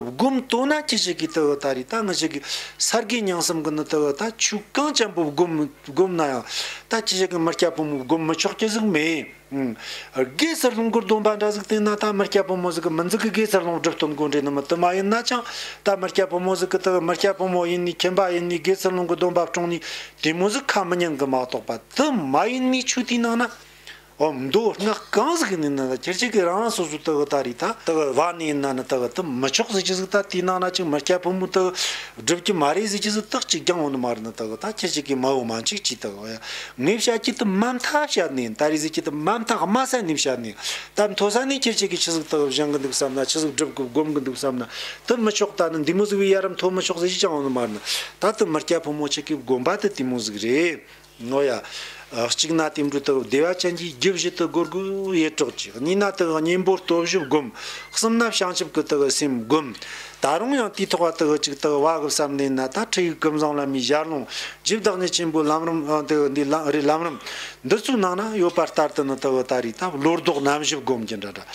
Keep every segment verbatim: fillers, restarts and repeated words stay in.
སྒོམ་དོ་ན་ཁྱེད་ཅག་གིས་དེ་གི་ད་རེད། ད་ང་ཅག་གི་ས་དགེ་རྙིང་གསུམ་གི་ནི་དེ་གི་ད་ཆོས་གང་ཅན་པོ་སྒོམ་སྒོམ་ན་ཡང་། ད་ཁྱེད་ཅག་གི་མི་སྐྱ་ཕོ་མོ་སྒོམ་མི་ཆོག་རྒྱུ་ཟིག་མེད། ཨང་། དགེ་ཚུལ་སློང་གི་སྡོམ་པ་འདྲ་ཟིག་བསྟེན་ན་ད་མི་སྐྱ་ཕོ་མོ་ཟིག་གི་མི་ཟིག་གི་དགེ་ཚུལ་སློང་སྒྲུབ་སྟོན་དགོས་འདྲེ་ནི་མི། དེ་མ་ཡིན་ན་ཅང་ད་མི་སྐྱ་ཕོ་མོ་ཟིག་གི་དེ་གི་མི་སྐྱ་ཕོ་མོ་ཡིན་ནི་ཁྱིམ་པ་ཡིན་ནི་དགེ་ཚུལ་སློང་གི་སྡོམ་པ་སྲུང་ནི་དེ་མོ་ཟིག་ཁ་མི་ཉན་གི་མ་གཏོགས་པ། དེ་མ་ཡིན་ནི་ཆོས་དེའི་ནང་ན། འོ། མདོ་སྔགས་གང་ཟིག་ཡིན་ན་ད་ཁྱེད་ཅག་གིས་རང་རང་སོ་སོ་དེ་གི་ད་རེད། ད་དེ་གི་བ་ནི་ཡིན་ན་ནི་དེ་གི་དེ་མི་ཆོག་ཟེར་རྒྱུ་ཟིག། ད་དེའི་ནང་ན་ཅིག་མི་སྐྱ་ཕོ་མོ་དེ་གི་སྒྲུབ་རྒྱུ་མ་རེད་ཟེར་རྒྱུ་ཟིག་དག་ཅིག་ཀྱང་ཡོད་ནི་མ་རེད་ནི། དེ་གི་ད་ཁྱེད་ཅག་གིས་མ་འོ་མ་འཆིག་ཅིག་དེ་གི། འོ་ཡ། ངས་བཤད་རྒྱུ་དེ་མ་མཐའ་བཤད་ནི་ཡིན། ད་རེས་ཟེར་རྒྱུ་དེ་མ་མཐའ་དམའ་ས་ནས་བཤད་ནི་ཡིན། ད་མཐོ་ས་ནས་ཁྱེད་ཅག་གིས་ཆི་ཟིག་དེ་གི་སྦྱང་གི་འདུག་བསམ་ན། ཆི་ཟིག་སྒྲུབ་གི་སྒོམ་གི་འདུག་བསམ་ན། དེ་མི་ཆོག། ད་ནི་འདི་མོ་ཟིག་བས་ཡར་མཐོ་མི་ཆོག་ཟེར་རྒྱུ་ཅང་ཡོད་ནི་མ་རེད་ནི། ད་དེ་མི་སྐྱ་ཕོ་མོ་ཅིག་གི་དགོན་པ་དེ་དེ་མོ་ཟིག་རེད། ནོ་ཡ། ཨ། གཅིག་ན་དེ་འཕྲོ་དག་བདེ་བ་ཅན་གྱི་རྒྱུ་བཞི་དེ་སྒོམ་དགོས་ཡེ་གྲོགས་ཀྱི། གཉིས་ན་དག་གཉེན་པོ་སྟོབས་བཞི་སྒོམ། གསུམ་ན་བྱང་ཆུབ་ཀྱི་དག་སེམས་སྒོམ། ད་རུང་ཡང་དེའི་ཐོག་བ་དག་གཅིག་དག་བ་གི་བསམ་ནས་ན། ད་ཁྲིད་ཡིག་ཀུན་བཟང་བླ་མའི་ཞལ་ལུང་། རྗེ་བདག་ཉིད་ཆེན་པོའི་ལམ་རིམ། ཨ། དེ་འདི་ལམ་རེད། ལམ་རིམ་འདི་ཚོའི་ནང་ན་ཡོད་པ་ལྟར་དུ་ནི་དག་ད་རེད། ད་བློ་ལྡོག་རྣམ་བཞི་སྒོམ་གྱི་འདྲ་འདྲ།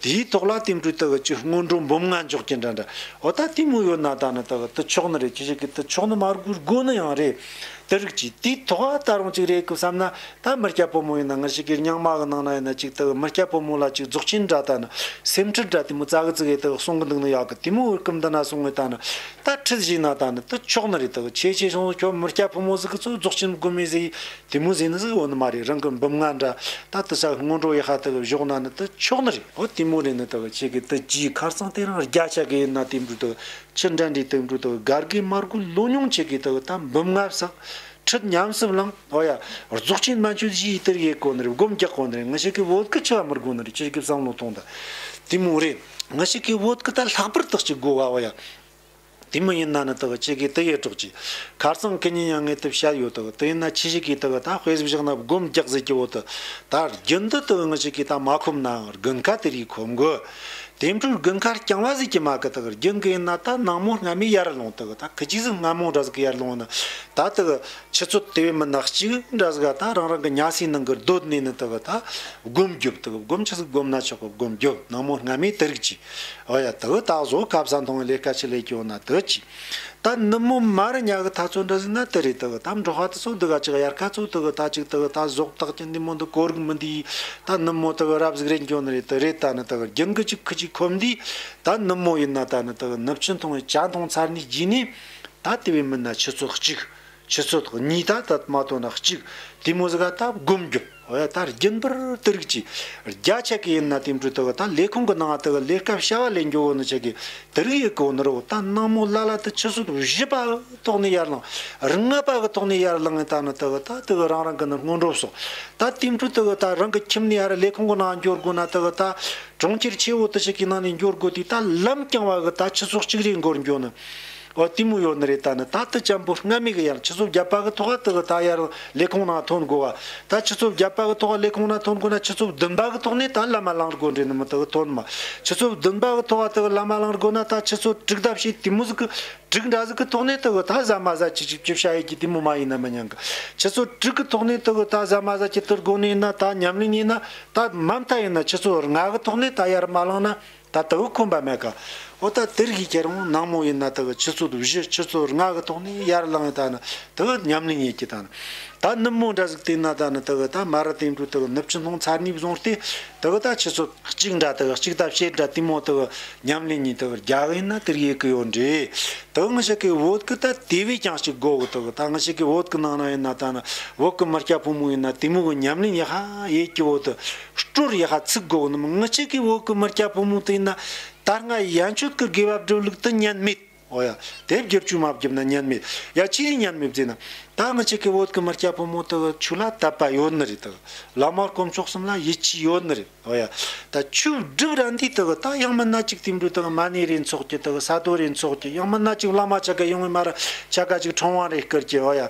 དེའི་ཐོག་ལ་དེ་འཕྲོ་དག་ཅིག་སྔོན་འགྲོ་འབུམ་ལྔ་འཇོག་གྱི་འདྲ་འདྲ། འོ། ད་དེ་མོ་ཡོད་ན་ད་ནི་དག་དེ་ཆོག་ནི་རེད། ཁྱེད་ཅག་གིས་དེ་ཆོག་ནི་མ་དགོས་དགོས་ནི་ཡང་རེད། དེ་རིགས་ཀྱིས་དེའི་ཐོག་ད་རུང་ཅིག་རེད་གི་བསམ་ན། ད་མི་སྐྱ་ཕོ་མོ་ཡིན་ན། ང་ཅག་གི་རྙིང་མ་གི་ནང་ན་ཡིན་ན་ཅིག་དེ་མི་སྐྱ་ཕོ་མོ་ལ་ཅིག་རྫོགས་ཆེན་འདྲ་ད་ནི་སེམས་ཁྲིད་འདྲ་དེ་མོ་ཙག་གི་ཙིག་གི་དེ་གསུང་གི་འདུག་ནི་ཡོད་གི། དེ་མོ་གི་སྐབས་འདི་ན་སོང་ངས་ད་ནི་ད་ཁྲིད་བྱས་ན་ད་ནི་དེ་ཆོག་ནི་རེད། དེ་ཆེ་ཆེ་སོང་ཁྱོད་མི་སྐྱ་ཕོ་མོ་ཟིག་གི་ཚོ་རྫོགས་ཆེན་སྒོམ་མེད་ཟེར་དེ་མོ་ཟེར་ནི་ཟིག་ཡོད་ནི་མ་རེད། རང་གི་འབུམ་ལྔ་འདྲ། ད་དེ་ས་སྔོན་འགྲོ་ཡི་ཧ་དེ་གི་བཞོག་ན་ནི་དེ་ཆོག་ནི་རེད། འོ། དེ་མོ་རེད་ནི། དེ་གི་ཁྱེད་ཀྱིས་དེ་ཅིག་ཁར་སང་དེ་རིང་རྒྱ་ཆ་གི་ཡིན་ན་དེ་འཕྲོ་དེ་ཆི་འདྲ་འདྲའི་དེ་འཕྲོ་དེ་གར་གི་མར་གོ་ལོ་ཉུང་ཆེ་གི་དེ་ད་འབུམ་ལྔ་བསགས། ཁྲིད་ཉམས་སུ་བླངས། འོ་ཡ། རྫོགས་ཆེན་མན་ཆོད་ཞེས་དེར་ཡེ་གོ་ནི་རེད། སྒོམ་རྒྱག་གོ་ནི་རེད། ང་ཅག་གི་བོད་གི་ཆི་བ་མི་དགོས་ནི་རེད། ཁྱེད་ཀྱིས་བསམ་བློ་ཐོངས་ད། དེ་མོ་རེད། ང་ཅག་གི་བོད་གི་ད་ལྷག་པར་དག་ཅིག་དགོས་ག། འོ་ཡ། དེ་མོ་ཡིན་ན་ནི་དག་ཁྱེད་ཀྱིས་དེ་ཡེ་གྲོགས་ཀྱི། ཁར་སང་ཁེ་ཉིན་ཡང་ངས་དེ་བཤད་ཡོད་དག། དེ་ཡིན་ན་ཁྱེད་ཅག་གིས་དག་ད་དཔེ་བཞག་ན་སྒོམ་རྒྱག་ཟེར་གྱི་བོ་དེ། ད་རྒྱུན་དུ་དག་ང་ཅག་གིས་ད་མ་ཁོམ་ནའང་དགུན་ཁ་དེ་རིགས་ཁོམ་དགོས། དེ་འཕྲོ་དགུན་ཁ་རྐྱང་བ་ཟིག་གི་མ་གི་དག་རྒྱུན་གི་ཡིན་ན་ད་ནངས་མོ་སྔ་མོ་ཡར་ལོངས། དག་ད་ཁི་ཅིག་ཟིག་སྔ་མོ་འདྲ་ཟིག་གི་ཡར་ལོངས་ན། ད་དག་ཆུ་ཚོད་དེ་བས་མིན་ན་གཅིག་འདྲ་ཟིག་ག་ད་རང་རང་གི་ཉལ་སའི་ནང་གི་སྡོད་ནས་ནི་དག་ད་སྒོམ་རྒྱོབ། དག་སྒོམ་ཆི་ཟིག་སྒོམ་ན་ཆོག་གི། སྒོམ་རྒྱོབ། ནངས་མོ་སྔ་མོ་དེ་རིགས་ཀྱི། འོ་ཡ། དེ་གི་ད་གཟོད་ཁ་བཟའ་འཐུང་ལས་ཀ་ཆི་ལས་སྐྱོ་ན་དེ་ཅི། ད་ནུབ་མོ་མ་རུ་ཉལ་གི་ཐ་ཚོད་འདྲ་ཟིག་ན་དེ་རེད། དེ་གི་ད་འབྲོག་པ་དེ་ཚོ་འདི་ག་ཅིག་དབྱར་ཁ་ཚོ་དེ་གི་ད་ཅིག་དེ་གི་ད་ཟོག་བཏགས་ཀྱི་འདི་མོ་འདི་གོ་རིག་མི་འདི། ད་ནུབ་མོ་དེ་གི་རབ་ཟིག་རེད་འགྱོ་ནི་རེད། དེ་རེད། ད་ནི་དེ་གི་རྒྱུན་གི་ཅིག་ཁི་ཅིག་ཁོམ་འདི། ད་ནུབ་མོ་ཡིན་ན་ད་ནི་དེ་གི་ནུབ་ཆུ་འཐུང་བའི་ཇ་འཐུང་ཚར་ནི་རྗེས་ནས། ད་དེ་བས་མིན་ན་ཆུ་ཚོད་གཅིག་ཆུ་ཚོད་གཉིས། ད་ད་མ་ཐོན་ན་གཅིག་དེ་མོ་ཟིག་ག་ད་སྒོམ་རྒྱོབ། འོ་ཡ། ད་རྒྱུན་པར་དེ་རིགས་ཀྱི། རྒྱ་ཆ་གི་ཡིན་ན་དེ་འཕྲོ་དེ་གི་ད་ལས་ཁུངས་གི་ནང་དེ་གི་ལས་ཀ་བྱ་བ་ལས་འགྱོ་བོ་ནི་ཆ་གི་དེ་རིགས་ཡེ་གོ་ནི་རོ། ད་ནངས་མོ་ལ་ལ་དེ་ཆུ་ཚོད་བཞི་པ་ཐོག་ནས་ཡར་ལངས། ལྔ་པ་གི་ཐོག་ནས་ཡར་ལངས་ངས་ད་ནི་དེ་གི་ད་དེ་གི་རང་རང་གི་ནི་སྔོན་འགྲོ་སོགས། ད་དེ་འཕྲོ་དེ་གི་ད་རང་གི་ཁྱིམ་ནས་ཡར་ལས་ཁུངས་གི་ནང་འགྱོ་དགོས་ན། དེ་གི་ད་གྲོང་ཁྱེར་ཆེ་བོ་དེ་ཞིག་གི་ནང་ནས་འགྱོ་དགོས་དུས། ད་ལམ་རྐྱང་བ་གི་ད་ཆུ་ཚོད་གཅིག་རེ་འགོར་འགྱོ་ནི། འོ། དེ་མོ་ཡོད་ནི་རེད། ད་ནི་ད་དེ་ཅན་པོ་སྔ་མོ་གི་ཡར་ཆུ་ཚོད་བརྒྱད་པ་གི་ཐོག་ག་དེ་གི་ད་ཡར་ལས་ཁུངས་ནང་ཐོན་དགོས་བ། ད་ཆུ་ཚོད་བརྒྱད་པ་གི་ཐོག་ག་ལས་ཁུངས་ནང་ཐོན་དགོས་ན། ཆུ་ཚོད་བདུན་པ་གི་ཐོག་ནས་ད་ལམ་མ་ལངས་དགོས་འདྲེ་ནི་མི། དེ་གི་ཐོན་མ། ཆུ་ཚོད་བདུན་པ་གི་ཐོག་ག་དེ་གི་ལམ་མ་ལངས་དགོས་ན། ད་ཆུ་ཚོད་དྲུག་ད་བྱས་དེ་མོ་ཟིག་གི། དྲུག་འདྲ་ཟིག་གི་ཐོག་ནས་དེ་གི་ད་ཟ་མ་ཟ་ཅི་ཅིག་ཅི་བྱ་ཡེ་གི་དེ་མོ་མ་ཡིན་ན་མི་ཉན་གི། ཆུ་ཚོད་དྲུག་གི་ཐོག་ནས་དེ་གི་ད་ཟ་མ་ཟ་ཅི་དེར་དགོས་ནི་ཡིན་ན། ད་ཉམས་ལེན་ཡིན་ན། ད་མ་མཐའ་ཡིན་ན་ཆུ་ཚོད་ལྔ་གི་ཐོག་ནས་ད་ཡར་མ་ལངས་ན། ད་དེ་གི་ཁོམ་པ་མེད་ག། འོ། ད་དེ་རིགས་ཀྱི་ཁྱེད་རང་ནངས་མོ་ཡིན་ན་དེ་གི་ཆུ་ཚོད་བཞི་ཆུ་ཚོད་ལྔ་གི་ཐོག་ནས་ཡར་ལངས་ཡེ་ད་ནི་དེ་གི་ཉམས་ལེན་ཡེ་གི་ད་ནི། ད་ནུབ་མོ་འདྲ་ཟིག་དེ་ན་ད་ནི་དེ་གི་ད་མ་ར་དེ་འཕྲོ་དེ་གི་ནུབ་ཆུ་འཐུང་ཚར་ནས་བཟུང་སྟེ། དེ་གི་ད་ཆུ་ཚོད་གཅིག་འདྲ་དེ་གི་གཅིག་ད་བྱེད་འདྲ་དེ་མོ་དེ་གི་ཉམས་ལེན་ཡེ་དེ་གི་རྒྱག་གི་ཡིན་ན་དེ་རིགས་ཡེ་གི་ཡོད་འདྲེ། དེ་གི་ང་ཅག་གི་བོད་གི་ད་དེ་བས་ཀྱང་ཞིག་དགོས་གི། དེ་གི་ད་ང་ཅག་གི་བོད་གི་ནང་ན་ཡིན་ན་ད་ནི་བོད་གི་མི་སྐྱ་ཕོ་མོ་ཡིན་ན་དེ་མོ་གི་ཉམས་ལེན་ཡེ་ཧ་ཡེ་གི་བོ་དེ། སྲོལ་ཡེ་ཧ་ཚུགས་དགོས་གི་ནི་མི། ང་ཅག་གི་བོད་གི་མི་སྐྱ་ཕོ་མོ་དེ་ཡིན་ན་ད་སྔ་ཡན་ཆོད་གི་དགེ་བ་སྒྲུབ་ལུགས་དེ་ཉན་མེད། འོ་ཡ། དེ་བསྒྱུར་བཅོས་མ་བརྒྱབ་ན་ཉན་མེད། ཡ། ཅི་རིགས་ཉན་མེད་ཟེར་ན། ད་ང་ཅག་གི་བོད་གི་མི་སྐྱ་ཕོ་མོ་དེ་གི་ཆོས་ལ་དད་པ་ཡོད་ནི་རེད། དེ་གི་བླ་མ་དཀོན་མཆོག་གསུམ་ལ་ཡིད་ཆེས་ཡོད་ནི་རེད། འོ་ཡ། ད་ཆོས་སྒྲུབ་ར་འདི་དེ་གི་ད་ཡང་མིན་ན་ཅིག་དེ་འདྲ་དེ་གི་མ་ཎི་རེ་འཚོགས་ཀྱི། དེ་གི་ས་རྡོ་རེ་འཚོགས་ཀྱི། ཡང་མིན་ན་ཅིག་བླ་མ་ཆ་ག་ཡོང་བའི་མ་ར་ཆ་ག་ཅིག་ཁྲོམ་དབང་རེ་བསྐུར་གྱི། འོ་ཡ།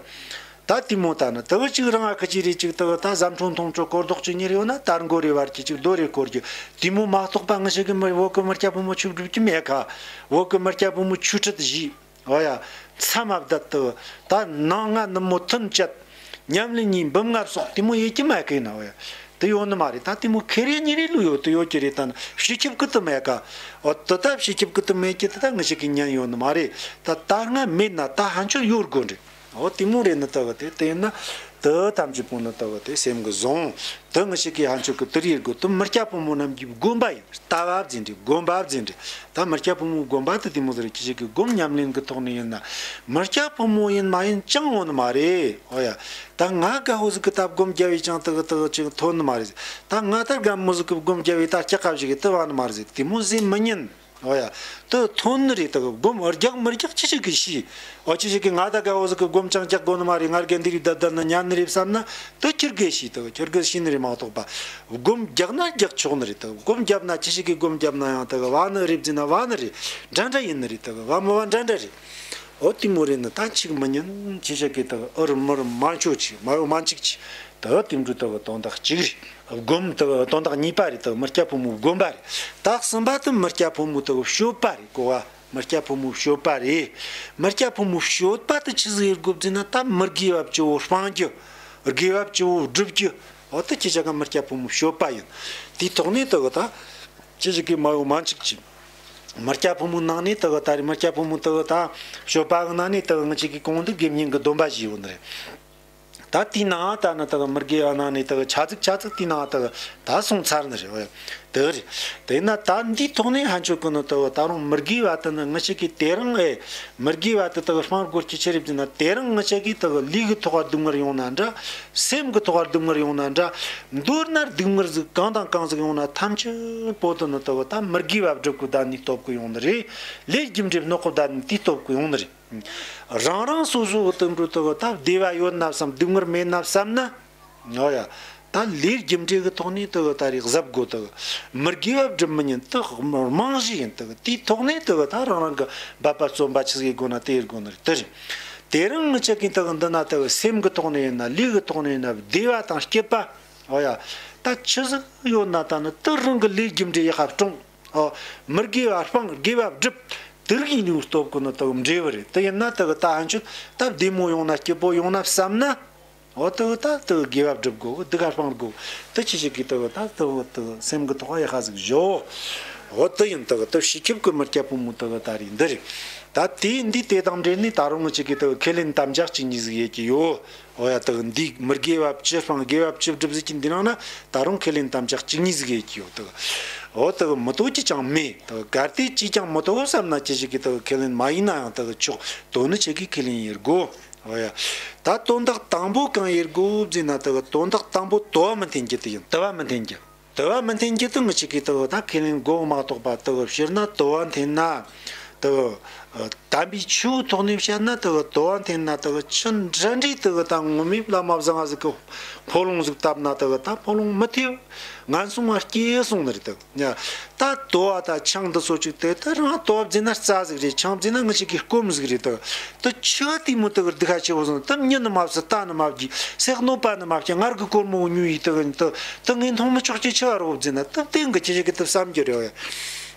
ད་དེ་མོ་ད་ནི་དེ་གི་ཅིག་རང་ཨ་ཁི་ཅིག་རེ་ཅིག་དེ་གི་ད་ཟམ་འཕྲུ་འཐུང་འཕྲོ་སྐོར་ལྡོག་ཅིག་གཉེར་ཡོད་ན། དར་མགོ་རེ་བར་གྱི་ཅིག་རྡོ་རེ་སྐོར་གྱི། དེ་མོ་མ་གཏོགས་པ་ང་ཅག་གི་མི་བོད་གི་མི་སྐྱ་ཕོ་མོ་ཆོས་སྒྲུབ་ཀྱི་མེད་ག། བོད་གི་མི་སྐྱ་ཕོ་མོ་ཆོས་ཁྲིད་བཞེས། འོ་ཡ། མཚམས་མ་བསྡད་དེ་ད་ནངས་སྔ་ནུབ་མོ་ཐུན་བཅད། ཉམས་ལེན་གཉིས་འབུམ་ལྔ་སོགས་དེ་མོ་ཡེ་གི་མེད་གི་ན། འོ་ཡ། དེ་ཡོད་ནི་མ་རེད། ད་དེ་མོ་ཁེ་རེ་གཉིས་རེ་ལུས་ཡོད་དེ་ཡོད་ཀྱི་རེད། ད་ནི་སྤྱི་ཁྱབ་ཀི་དེ་མེད་ཀ། འོ་དེ་ད་སྤྱི་ཁྱབ་ཀི་དེ་མེད་ཀྱི་དེ་ད་ངེད་ཅག་གི་ཉན་ཡོད་ནི་མ་རེད། ད་ད་སྔ་མེད་ན་ད་ཕན་ཆོད་ཡོད་དགོས་རེད། འོ་དེ་མོ་རེད་ནི་ལྟ་བུ་དེ་དེ་ཡིན་ན། དེ་ཐམས་ཅད་པོ་ནི་ལྟ་བུ་དེ་སེམས་ཀྱི་བཟུང་། དེ་ངེད་ཅག་གི་ཕན་ཆོད་ཀི་དེ་རེད་དགོས། དེ་མི་སྐྱ་ཕོ་མོ་རྣམས་ཀྱི་དགོན་པ་ཡིན། ལྟ་བ་འཛིན་རེད། དགོན་པ་འཛིན་རེད། ད་མི་སྐྱ་ཕོ་མོའི་དགོན་པ་དེ་དེ་མོ་ཟིག་རེད། ཁྱེད་ཅག་གི་སྒོམ་ཉམས་ལེན་གི་ཐོག་ནས་ཡིན་ན། མི་སྐྱ་ཕོ་མོ་ཡིན་མ་ཡིན་ཅང་ཡོད་ནི་མ་རེད། འོ་ཡ། ད་ང་དགའ་བོ་ཟིག་གི་ད་སྒོམ་རྒྱབ་བས་ཅང་དེ་གི་དེ་གི་ཅིག་ཐོན་ནི་མ་རེད། ད་ང་ད་དགའ་མོ་ཟིག་གི་སྒོམ་རྒྱབ་བས་ད་སྐྱག་ཁ་ཞིག་གི་དེ་བ་ནི་མ་རེད། དེ་མོ་ཟེར་མི་ཉན། འོ་ཡ། དེ་ཐོན་ནི་རེད། དེ་གི་སྒོམ་རྒྱག་མི་རྒྱག་ཁྱེད་ཅག་གི་ཤེས། འོ་ཁྱེད་ཅག་གི་ང་ད་དགའ་བོ་ཟིག་གི་སྒོམ་ཅང་རྒྱག་དགོས་ནི་མ་རེད། ང་རྒན་འདི་རིགས་བསྡད་བསྡད་ན་ཉན་ནི་རེད་བསམ་ན། དེ་ཁྱེད་གི་ཤེས། དེ་གི་ཁྱེད་གི་ཤེས་ནི་རེད་མ་གཏོགས་པ། སྒོམ་རྒྱག་ན་རྒྱག་ཆོག་ནི་རེད། དེ་གི་སྒོམ་རྒྱབ་ན་ཁྱེད་ཅག་གི་སྒོམ་རྒྱབ་ན་ཡང་དེ་གི་བ་ནི་རེད་བརྫིས་ན་བ་ནི་རེད། འདྲ་འདྲ་ཡིན་ནི་རེད། དེ་གི་བ་མི་བ་འདྲ་འདྲ་རེད། འོ་དེ་མོ་རེད་ནི་ད་འཆུག་མི་ཉན། ཁྱེད་ཅག་གི་དེ་གི་ཨུ་རུ་མུ་རུ་མ་འཆོ་ཅིག་མ་ཡོ་མ་འཆུག་ཅིག་དེ་གི་དེ་འདྲ་དེ་གི་དོན་དག་གཅིག་རེད། སྒོམ་དེ་གི་དོན་དག་གཉིས་པ་རེད། དེ་གི་མི་སྐྱ་ཕོ་མོའི་དགོན་པ་རེད། ད་གསུམ་པ་དེ་མི་སྐྱ་ཕོ་མོའི་དེ་གི་སྤྱོད་པ་རེད་གོ་བ། མི་སྐྱ་ཕོ་མོའི་སྤྱོད་པ་རེད། མི་སྐྱ་ཕོ་མོའི་སྤྱོད་པ་དེ་ཆི་ཟིག་ཡེད་དགོས་བརྫིས་ན། ད་མི་དགེ་བ་བཅུ་བོ་སྤང་རྒྱུ། དགེ་བ་བཅུ་བོ་སྒྲུབ་རྒྱུ། འོ་དེ་ཁྱེད་ཅག་གི་མི་སྐྱ་ཕོ་མོའི་སྤྱོད་པ་ཡིན། དེའི་ཐོག་ནས་དེ་གི་ད་ཁྱེད་ཅག་གི་མ་ཡོ་མ་འཆུག་ཅིག་མི་སྐྱ་ཕོ་མོའི་ནང་ནས་དེ་གི་ད་རེད། མི་སྐྱ་ཕོ་མོ་དེ་གི་ད་སྤྱོད་པ་གི་ནང་ནས་དེ་གི་ངེད་ཅག་གི་གོང་དུ་དགེ་བསྙེན་གི་སྡོམ་པ་བཞེས་ཡོད་ནི་རེད། ད་དེའི་ནང་ད་ནི་དེ་གི་མི་དགེ་བ་ནང་ནས་དེ་གི་ཆ་ཙིག་ཆ་ཙིག་དེའི་ནང་དེ་གི་ད་སོང་ཚར་ནི་རེད། འོ་དེ་རེད། དེས་ན་ད་འདིའི་ཐོག་ནས་ཕན་ཆོད་གི་ནི་དེ་གི་ད་རུང་མི་དགེ་བ་དེ་ནི་ངེད་ཅག་གི་དེ་རིང་ཨེ་མི་དགེ་བ་དེ་དེ་གི་སྤང་དགོས་རྒྱུ་ཆི་རེད་བརྫིས་ན། དེ་རིང་ངེད་ཅག་གི་དེ་གི་ལུས་ཀྱི་ཐོག་ག་སྡུག་བསྔལ་ཡོང་ན་འདྲ། སེམས་ཀྱི་ཐོག་ག་སྡུག་བསྔལ་ཡོང་ན་འདྲ། མདོར་ན་སྡུག་བསྔལ་ཟིག་གང་དང་གང་ཟིག་ཡོང་ན་ཐམས་ཅད་པོ་དེ་ནི་དེ་གི་ད་མི་དགེ་བ་སྒྲུབ་གི་བསྡད་ནས་སྟོབས་གི་ཡོང་ནི་རེད། ལས་རྒྱུ་འབྲས་སྣོག་གི་བསྡད་ནས་དེ་སྟོབས་གི་ཡོང་ནི་རེད། རང་རང་སོ་སོ་གི་དེ་འདྲ་དེ་གི་ད་བདེ་བ་ཡོད་ན་བསམ། སྡུག་བསྔལ་མེད་ན་བསམ་ན། འོ་ཡ། ད་ལས་རྒྱུ་འབྲས་གི་ཐོག་ནས་དེ་གི་ད་རེས་གཟབ་དགོས། དེ་གི་མི་དགེ་བ་སྒྲུབ་མི་ཉན་དེ་རྨང་གཞི་ཡིན། དེ་གི་དེའི་ཐོག་ནས་དེ་གི་ད་རང་རང་གི་འབད་པ་བརྩོན་པ་ཆི་ཟིག་དགོས་ན་དེ་ཡེད་དགོས་ནི་རེད། དེ་རེད། དེ་རིང་ངེད་ཅག་གི་དེ་གི་འདི་ན་དེ་གི་སེམས་གི་ཐོག་ནས་ཡིན་ན། ལུས་གི་ཐོག་ནས་ཡིན་ན། བདེ་བ་དང་སྐྱིད་པ། འོ་ཡ། ད་ཆི་ཟིག་ཡོད་ན་ད་ནི་དེ་རང་གི་ལས་རྒྱུ་འབྲས་ཡག་པ་སྲུང་། ཨོ། མི་དགེ་བ་སྤང་། དགེ་བ་སྒྲུབ། དེ་རིགས་ཡིན་ནོ་སྟོབས་གི་ནི་དེ་གི་འབྲས་བུ་རེད། དེ་ཡིན་ན་དེ་གི་ད་ཕན་ཆོད་ད་བདེ་མོ་ཡོང་ན་སྐྱིད་པོ་ཡོང་ན་བསམ་ན། ཨོ་དེ་གི་ད་དེ་གི་དགེ་བ་སྒྲུབ་དགོས། སྡིག་ག་སྤང་དགོས། དེ་ཁྱེད་ཅག་གི་དེ་གི་ད་དེ་གི་དེ་གི་སེམས་གི་ཐོག་ཡག་པ་ཟིག་བཞག། ཨོ་དེ་ཡིན། དེ་གི་དེ་སྤྱི་ཁྱབ་གི་མི་སྐྱ་ཕོ་མོ་དེ་གི་ད་རེས་འདི་རེད། ད་དེ་འདི་དེ་དང་འབྲེལ་ནས་ད་རུང་ངེད་ཅག་གི་དེ་གི་ཁས་ལེན་དམ་བཅའ་གཅིག་གཉིས་ཟིག་ཡེད་ཀྱི་ཡོད། འོ་ཡ། དེ་གི་འདི་མི་དགེ་བ་བཅུ་སྤང་དགེ་བ་བཅུ་སྒྲུབ་ཟེར་གྱི་འདི་ནང་ན་ད་རུང་ཁས་ལེན་དམ་བཅའ་གཅིག་གཉིས་ཟིག་ཡེད་ཀྱི་ཡོད། དེ་གི་འོ་དེ་གི་མི་དོ་གི་ཅང་མེད། དེ་གི་གལ་ཏེ་ཅིས་ཀྱང་མི་དོ་བསམ་ན་ཁྱེད་ཅག་གི་དེ་གི་ཁས་ལེན་མ་ཡེད་ན་ཡང་དེ་གི་ཆོག། དོ་ནི་ཁྱེད་ཀྱིས་ཁས་ལེན་ཡེད་དགོས། འོ་ཡ། ད་དོན་དག་དང་པོ་གང་ཡེད་དགོས་བརྫིས་ན། དེ་གི་དོན་དག་དང་པོ་དུ་བ་མི་འཐེན་རྒྱུ་དེ་ཡིན། དུ་བ་མི་འཐེན་རྒྱུ། དུ་བ་མི་འཐེན་རྒྱུ་དེ་ངེད་ཅག་གི་དེ་གི་ད་ཁས་ལེན་དགོས་མ་གཏོགས་པ། དེ་གི་སྤྱིར་ན་དུ་བ་འཐེན་ན། དེ་གི་ཨ་དམ་པའི་ཆོས་ཐོག་ནས་བཤད་ན། དེ་གི་དུ་བ་འཐེན་ན་དེ་གི་ཆི་འདྲ་འདྲའི་དེ་གི་ད་ངོ་མས་བླ་མ་བཟང་ང་ཟིག་གིས་འཕོ་ལུང་ཟིག་བཏབ་ན་དེ་གི་ད་འཕོ་ལུང་མི་ཐེབས། ངན་སོང་ང་སྐྱེ་སོང་ནི་རེད། དེ་གི་ཡ། ད་དུ་བ་ད་ཆང་འདི་ཚོ་ཅིག་དེ་ད་རང་དུ་བ་བརྫིས་ན་རྩ་ཟིག་རེད། ཆང་བརྫིས་ན་ངེད་ཅག་གི་སྐོམ་ཟིག་རེད། དེ་གི་དེ་ཆི་དེ་མོ་དེ་གི་སྡིག་པ་ཆེ་བོ་སོང་། དེ་མྱི་ནི་མ་བསད། རྟ་ནི་མ་རྒྱུག། ཟས་གནོད་པ་ནི་མ་བྱས། མངལ་གི་སྒོར་མོ་ཉོས་ཡི། དེ་གི་དེ་དེ་ངས་མཐོང་མི་ཆོག་རྒྱུ་ཆི་བ་རེད་བརྫིས་ན། དེ་དེ་གི་ཁྱེད་ཅག་གི་དེ་བསམ་རྒྱུ་རེད།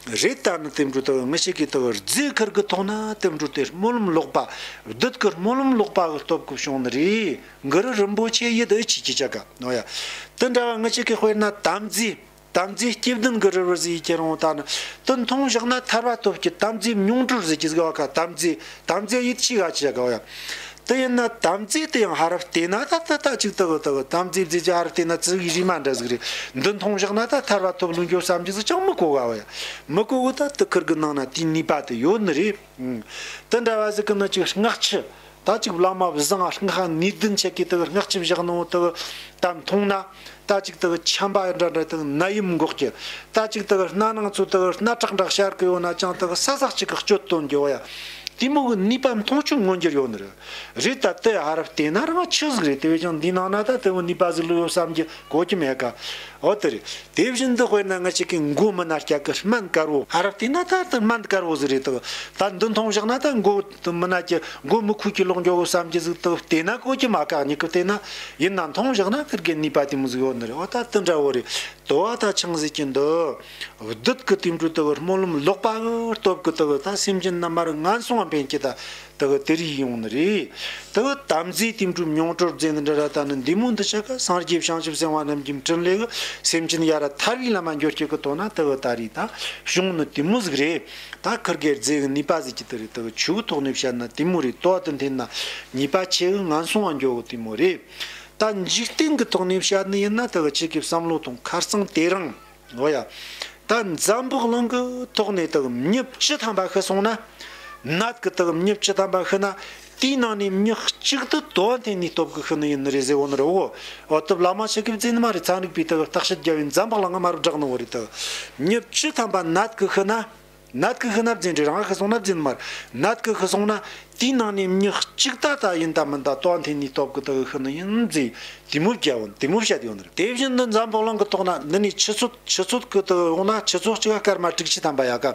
རེད། ད་ནི་དེ་འདྲ་དེ་ངེད་ཅག་གི་དེ་གི་རྫས་ཁུར་གི་ཐོག་ན་དེ་འདྲ་དེ་སྨོན་ལམ་ལོག་པ། བདུད་ཀྱི་སྨོན་ལམ་ལོག་པ་གི་སྟོབས་གིས་བྱུང་ནི་རེད། གུ་རུ་རིན་པོ་ཆེ་ཡིད་ཨེ་ཆེས། ཁྱེད་ཅག་ག་ནོ་ཡ། དེ་འདྲ་བ་ངེད་ཅག་གི་དཔེར་ན་དམ་རྫས། དམ་རྫས་སྐྱེ་བདུན་གྱི་རིལ་བུ་ཟེར་ཡི་ཁྱེར་འོང་། ད་ནི་དེ་འཐུང་བཞག་ན་ཐར་པ་ཐོབ་རྒྱུ། དམ་རྫས་མྱོང་གྲོལ་ཟེར་གྱི་ཟིག་བ་ཀ། དམ་རྫས་དམ་རྫས་ཡིད་ཆེས་ག་ཆེ་ག་བ་ཡ། དེ་ཡིན་ན་དམ་རྫས་དེ་ཡང་ཧར་ར་བལྟས་ན་ད་ད་ད་ཅིག་དེ་གི་དེ་གི་དམ་རྫས་རྫས་ཀྱི་ཧར་ར་བལྟས་ན་ཙི་གི་རིལ་མ་འདྲ་ཟིག་རེད། འདི་འཐུང་བཞག་ན་ད་ཐར་པ་ཐོབ་ལོས་འགྱོ་བསམ་རྒྱུ་ཟིག་ཅང་མི་གོ་ག་བ་ཡ། མི་གོ་གི། ད་དེ་ཁུར་གི་ནང་ན་དེའི་ནུས་པ་དེ་ཡོད་ནི་རེད། ཨང་། དེ་འདྲ་བ་ཟིག་གི་ནི་ཅིག་སྔགས་ཆུ། ད་ཅིག་བླ་མ་བཟང་ང་སྔགས་ནུས་ལྡན་ཆེ་གི་དེ་གི་སྔགས་ཆུ་བཞག་ནོ་དེ་གི་ད་འཐུང་ན། ད་ཅིག་དེ་གི་ཆམ་པ་འདྲ་འདྲ་དེ་གི་ནད་ཡམས་འགོག་རྒྱུ། ད་ཅིག་དེ་གི་སྣ་ནང་ཚོ་དེ་གི་སྣ་ཁྲག་འདྲ་ཤར་གི་ཡོད་ན་ཅང་དེ་གི་ས་ཟག་ཅིག་གི་གཅོད་གཏོང་རྒྱུ་བ་ཡ། དེ་མོ་གི་ནུས་པ་མཐོང་ཆོས་མངོན་གྱུར་ཡོད་ནི་རེད། རེད། ད་དེ་ཧར་ར་བལྟས་ན་རང་ཆུ་ཟིག་རེད། དེ་བས་ཀྱང་འདི་ནང་ན་ད་དེ་མོ་ནུས་པ་ཟིག་ལོས་ཡོད་བསམ་རྒྱུ་གོ་རྒྱུ་མེད་ཀ། འོ་དེ་རེད། དེ་བཞིན་དུ་དཔེར་ན་ང་ཅག་གི་མགོ་མི་ན་རྒྱ་གི་སྨན་དཀར་བོ། ཨ་རབ་བལྟས་ན་ད་ད་སྨན་དཀར་བོ་ཟིག་རེད་དོ། ད་འདི་འཐུང་བཞག་ན་ད་མགོ་མི་ན་གི་མགོ་མི་ཁུག་གི་ལོག་འགྱོ་བོ་བསམ་གྱི་ཟིག་དོ། བལྟས་ན་གོ་གི་མ་ག་གཉིས་ཀ་བལྟས་ན། ཡིན་ན་འཐུང་བཞག་ན་ཁིར་གི་ནུས་པ་དེ་མོ་ཟིག་ཡོད་ནི་རེད། འོ་ད་དེ་འདྲ་བོ་རེད། དོ་བ་ད་ཆང་ཟེར་གྱི་འདི་བདུད་གི་དེ་འཕྲོ་དེ་གི་སྨོན་ལམ་ལོག་པ་གི་སྟོབས་གི་དེ་གི་ད་སེམས་ཅན་རྣམས་མར་ངན་སོང་བ་འཕེན་གྱི་ད། དེ་གི་དེ་རིགས་ཡོང་ནི་རེད། དེ་གི་དམ་རྫས་དེ་འཕྲོ་མྱོང་གྲོལ་རྫས་འདི་འདྲ་ར་ད་ནི་འདི་མོ་འདི་ཆ་ག་སངས་རྒྱས་བྱང་ཆུབ་སེམས་དཔའ་རྣམས་ཀྱི་འཕྲིན་ལས་གི་སེམས་ཅན་ཡར་ཐར་བའི་ལམ་མ་འགྱོ་རྒྱུ་གི་དོན་ན་དེ་གི་ད་རེད། ད་བྱུང་ནི་དེ་མོ་ཟིག་རེད། ད་ཁིར་གི་རྫས་གི་ནུས་པ་ཟིག་གི་དེ་རེད། དེ་གི་ཆོས་གི་ཐོག་ནས་བཤད་ན་དེ་མོ་རེད། དོ་བ་དེ་འཐེན་ན་ནུས་པ་ཆེ་གི་ངན་སོང་བ་འགྱོ་གི་དེ་མོ་རེད། ད་འཇིག་རྟེན་གི་ཐོག་ནས་བཤད་ནི་ཡིན་ན་དེ་གི་ཁྱེད་ཀྱིས་བསམ་བློ་ཐོངས། ཁ་རྩང་དེ་རིང་། འོ་ཡ། ད་འཛམ་བུ་གླིང་གི་ཐོག་ནས་ད་མྱི་བཅུ་ཐམ་པ་ཤི་སོང་ན། ནད་གི་ད་མྱི་བཅུ་ཐམ་པ་ཤི་ན། དེའི་ནང་ནས་མྱི་གཅིག་དེ་དོ་བ་འཐེན་ནས་སྟོབས་གི་ཤི་ནི་ཡིན་ནི་རེད་ཟེར་བོ་ནི་རེད་བོ། འོ་ད་བླ་མ་ཞིག་གིས་བརྫིས་ནི་མ་རེད། ཚན་རིག་པས་ད་བརྟག་དཔྱད་བརྒྱབ་བས་འཛམ་བུ་གླིང་ང་མར་བསྒྲགས་ནི་བོ་རེད། ད་མྱི་བཅུ་ཐམ་པ་ནད་གི་ཤི་ན། ནད་གི་ཤི་ན་བརྫིས་རེད། རང་ཤི་སོང་ན་བརྫིས་ནི་མ་རེད། ནད་གི་ཤི་སོང་ན། དེའི་ནང་ནས་མྱི་གཅིག་ད་ད་ཡིན་ད་མིན་ད་དོ་བ་འཐེན་ནས་སྟོབས་གི་ད་གི་ཤི་ནི་ཡིན་བརྫིས། དེ་མོ་བརྒྱབ་བོ་ནི། དེ་མོ་བཤད་ཡོད་ནི་རེད། དེ་བཞིན་དུ་འཛམ་བུ་གླིང་གི་ཐོག་ན་འདི་ནས་ཆུ་ཚོད་ཆུ་ཚོད་གི་ད་འོང་ན་ཆུ་ཚོད་གཅིག་ག་སྐར་མ་དྲུག་ཅུ་ཐམ་པ་ཡོད་ག།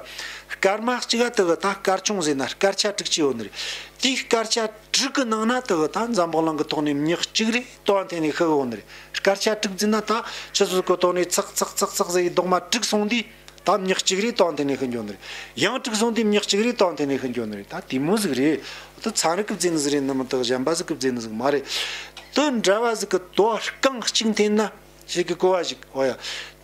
སྐར་མ་གཅིག་ག་ད་གི་ད་སྐར་ཆུང་ཟེར་ན་སྐར་ཆ་དྲུག་ཅུ་ཡོད་ནི་རེད། དེའི་སྐར་ཆ་དྲུག་གི་ནང་ན་ད་གི་ད་འཛམ་བུ་གླིང་གི་ཐོག་ནས་མྱི་གཅིག་རེ་དོ་བ་འཐེན་ནས་ཤི་གི་ཡོད་ནི་རེད། སྐར་ཆ་དྲུག་བརྫིས་ན་ད་ཆུ་ཚོད་གི་ཐོག་ནས་ཚག་ཚག་ཚག་ཚག་ཟེར་ཡི་རྡོག་མ་དྲུག་སོང་དུས། ད་མྱི་གཅིག་རེ་དོ་བ་འཐེན་ནས་ཤི་འགྱོ་ནི་རེད། ཡང་དྲུག་སོང་དུས་མྱི་གཅིག་རེ་དོ་བ་འཐེན་ནས་ཤི་འགྱོ་ནི་རེད། ད་དེ་མོ་ཟིག་རེད། ད་ཚན་རིག་གིས་བརྫིས་ནི་ཟིག་རེད་ནི་མིན། ད་གཞན་པ་ཟིག་གིས་བརྫིས་ནི་ཟིག་མ་རེད། དེ་འདྲ་བ་ཟིག་གི་དོ་བ་རྐང་གཅིག་འཐེན་ན་ཞིག་གི་གོ་བ་ཞིག་འོ་ཡ།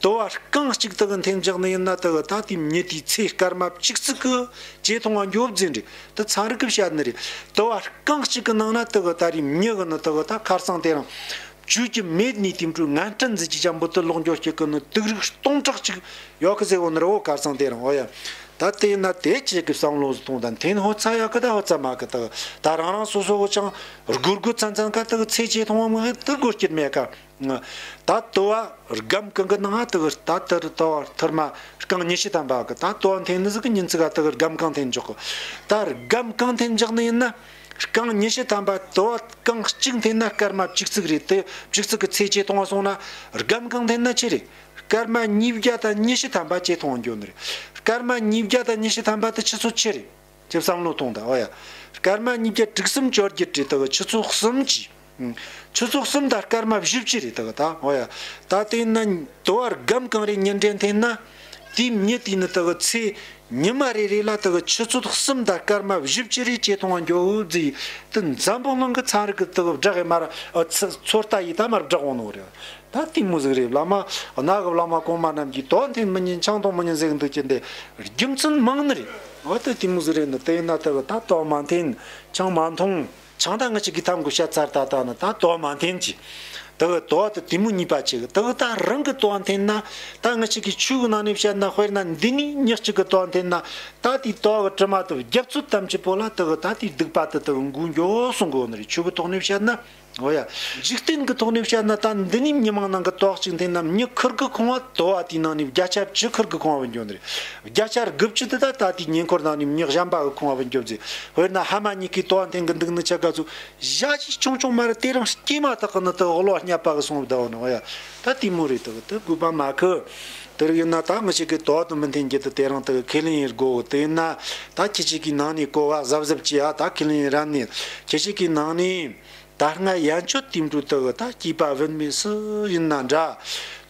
དོ་བ་རྐང་གཅིག་ད་གི་འཐེན་བཞག་ནི་ཡིན་ན་ད་གི་ད་དེ་མྱི་དེའི་ཚེ་སྐར་མ་བཅུ་གཅིག་གི་ཇེ་ཐུང་བ་འགྱོ་བརྫིས་རེད། ད་ཚན་རིག་གིས་བཤད་ནི་རེད། དོ་བ་རྐང་གཅིག་གི་ནང་ན་ད་གི་ད་རེས་མྱི་གི་ནི་ད་གི་ད་ཁ་རྩང་དེ་རིང་། བཅོས་ཀྱི་མེད་ནི་དེ་འཕྲོ་ངན་སྐྲན་ཟེར་གྱི་ཅན་པོ་དེ་ལོག་འགྱོ་རྒྱུ་གི་ནི་དུག་རིགས་སྟོང་ཕྲག་གཅིག་ཡོད་གི་ཟེར་བོ་ནི་རེད་བོ། ཁ་རྩང་དེ་རིང་འོ་ཡ། ད་དེ་ཡིན་ན་དེ་ཁྱེད་ཀྱིས་བསམ་བློ་ཟིག་ཐོངས་དང་། འཐེན་ཧོ་ཚ་ཡོད་གི་ད་ཧོ་ཚ་མེད་གི། ད་ད་རང་རང་སོ་སོ་གི་ཅང་སྒུར་དགོས་ཚན་ཚན་ག་ད་གི་ཚེ་ཇེ་ཐུང་བ་མི་ད་དགོས་རྒྱུ་མེད་ག། ད་དོ་བ་སྒམ་གང་གི་ནང་ང་ད་གི་ད་ད་དོ་བ་ཐུར་མ་རྐང་ཉི་ཤུ་ཐམ་པ་གི་ད་དོ་བ་འཐེན་ནི་ཟིག་གི་ཉིན་ཅིག་ག་ད་གི་སྒམ་གང་འཐེན་འཇོག་གི། ད་སྒམ་གང་འཐེན་འཇོག་ནི་ཡིན་ན། རྐང་ཉི་ཤུ་ཐམ་པ་དོ་བ་རྐང་གཅིག་འཐེན་ན་སྐར་མ་བཅུ་གཅིག་རེད། དེ་བཅུ་གཅིག་གི་ཚེ་ཇེ་ཐུང་བ་སོང་ན་སྒམ་གང་འཐེན་ན་ཆི་རེད། སྐར་མ་ཉིས་བརྒྱ་དང་ཉི་ཤུ་ཐམ་པ་ཇེ་ཐུང་བ་འགྱོ་ནི་རེད། སྐར་མ་ཉིས་བརྒྱ་དང་ཉི་ཤུ་ཐམ་པ་དེ་ཆུ་ཚོད་ཆི་རེད། ཁྱེད་བསམ་བློ་ཐོངས་དང་། འོ་ཡ། སྐར་མ་ཉིས་བརྒྱ་དྲུག་གསུམ་བཅོ་བརྒྱད་རེད། དེ་གི་ཆུ་ཚོད་གསུམ་གྱིས། ཆུ་ཚོད་གསུམ་དང་སྐར་མ་བཞི་བཅུ་རེད། དེ་གི་ད་འོ་ཡ། ད་དེ་ན་དོ་བ་སྒམ་གང་རེ་ཉིན་རེ་འཐེན་ན། དེའི་མྱི་དེ་ནི་དེ་གི་ཚེ་ཉི་མ་རེ་རེ་ལ་དེ་གི་ཆུ་ཚོད་གསུམ་དང་སྐར་མ་བཞི་བཅུ་རེ་ཇེ་ཐུང་བ་འགྱོ་འོ་ཟེར། དེ་འཛམ་བུ་གླིང་གི་ཚན་རིག་གིས་དེ་གི་བསྒྲགས་ཡི་མར། ཨ་ཚོད་ལྟ་ཡི་ད་མར་བསྒྲགས་འོང་ནོ་རེད། ད་དེ་མོ་ཟིག་རེད། བླ་མ་གནའ་གི་བླ་མ་གོང་མ་རྣམས་ཀྱིས་དོ་བ་འཐེན་མི་ཉན་ཆང་འཐུང་མི་ཉན་ཟེར་གི་འདུག་རྒྱུ་མཚན་མང་ནི་རེད། འོ་ད་དེ་མོ་ཟིག་རེད་ནི། དེ་ཡིན་ན་དེ་གི་ད་དོ་བ་མ་འཐེན། ཆང་མ་འཐུང་། ཆང་ད་ང་ཅག་གིས་ཐམ་གི་བཤད་ཚར། ད་ད་ནི་ད་དོ་བ་མ་འཐེན་གྱི། དེ་གི་དོ་བ་དེ་དེ་མོ་ནུས་པ་ཆེ་གི། དེ་གི་ད་རང་གིས་དོ་བ་འཐེན་ན། ད་ང་ཅག་གི་ཆོས་གི་ནང་ནས་བཤད་ན། དཔེར་ན་འདི་ནས་མྱི་གཅིག་གིས་དོ་བ་འཐེན་ན། ད་དེའི་དོ་བ་གི་དྲི་མ་དེ་བརྒྱ་ཚོད་ཐམས་ཅད་པོ་ལ་དེ་གི་ད་དེའི་སྡིག་པ་དེ་དེ་གི་འགོས་འགྱོ་གསུང་གི་ཡོད་ནི་རེད། ཆོས་གི་ཐོག་ནས་བཤད་ན། འོ་ཡ། འཇིག་རྟེན་གྱི་ཐོག་ནས་བཤད་ན་ད་འདི་ནས་མྱི་མང་ནང་གི་དོ་བ་གཅིག་འཐེན་ན་མྱི་ཁུར་གི་ཁོང་བ་དོ་བ་དེའི་ནང་ནས་བརྒྱ་ཆ་བཅུ་ཁུར་གི་ཁོང་བ་བུད་འགྱོ་ནི་རེད། བརྒྱ་ཆ་དགུ་བཅུ་དེ་ད་ད་དེའི་ཉེ་འཁོར་ནང་ནས་མྱི་གཞན་པ་གི་ཁོང་བ་བུད་འགྱོ་ཟེར། དཔེར་ན་ཕ་མ་གཉིས་ཀས་དོ་བ་འཐེན་གི་འདུག་ནི་ཆ་ག་ཚོད་ཞ་ཞི་ཆུང་ཆུང་མ་རེད། དེ་རིང་སྐྱེས་མ་ཐག་གི་ནི་དེ་གློ་བ་བརྙས་པ་གི་སོང་བསྡད་ཡོད་ནི། འོ་ཡ། ད་དེ་མོ་རེད། དེ་དེ་དགོས་པ་མ་ཁི། དེ་རིགས་ཡིན་ན་ད་ང་ཅག་གིས་དོ་བ་དེ་མི་འཐེན་རྒྱུ་དེ་དེ་རིང་དེ་ཁས་ལེན་ཡེད་དགོས། དེ་ཡིན་ན་ད་ཁྱེད་ཅག་གི་ནང་ནས་གོ་བ་གཟབ་གཟབ་བྱས་ཨ། ད་ཁས་ལེན་ཡེད་རན་ནས། ཁྱེད་ཅག་གི་ནང་ནས། ད་སྔ་ཡན་ཆོད་དེ་འཕྲོ་དེ་གི་ད་སྐྱེས་པ་བུད་མེད་སུ་ཡིན་ན་འདྲ།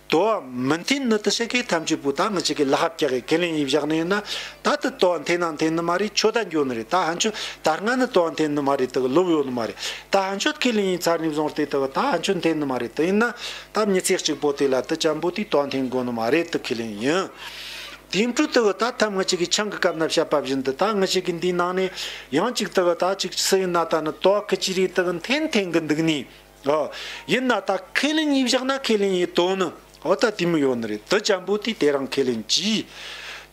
དོ་བ་མི་འཐེན་ནི་དེ་ཞིག་གི་ཐམས་ཅད་པོ་ད་ང་ཅག་གིས་ལག་པ་བཀྱགས་གི་ཁས་ལེན་ཡེད་བཞག་ནི་ཡིན་ན། ད་དེ་དོ་བ་འཐེན་ན་འཐེན་ནི་མ་རེད། ཆོད་ད་འགྱོ་ནི་རེད། ད་ཕན་ཆོད་ད་སྔ་ནི་དོ་བ་འཐེན་ནི་མ་རེད། དེ་གི་ལོབས་ཡོད་ནི་མ་རེད། ད་ཕན་ཆོད་ཁས་ལེན་ཡེད་ཚར་ནས་བཟུང་སྟེ་དེ་གི་ད་ཕན་ཆོད་འཐེན་ནི་མ་རེད། དེ་ཡིན་ན་ད་མྱི་ཚེ་གཅིག་པོ་དེ་ལ་དེ་ཅན་པོ་དེ་དོ་བ་འཐེན་དགོས་ནི་མ་རེད། དེ་ཁས་ལེན་ཡིན། དེ་འཕྲོ་དེ་གི་ད་ཐམ་ང་ཅག་གིས་ཆང་གི་སྐབས་ན་བཤད་པ་བཞིན་དུ། ད་ང་ཅག་གིས་འདིའི་ནང་ནས་ཡང་ཅིག་དེ་གི་ད་ཅིག་སུ་ཡིན་ན་ད་ནི་དོ་བ་ཁི་ཅི་རེད་དེ་གི་འཐེན་འཐེན་གི་འདུག་ནི། ཨོ། ཡིན་ན་ད་ཁས་ལེན་ཡེད་བཞག་ན་ཁས་ལེན་ཡེད་དོ་ནི། ཨོ་ད་དེ་མོ་ཡོད་ནི་རེད། དེ་ཅན་པོ་དེ་དེ་རིང་ཁས་ལེན་གྱིས།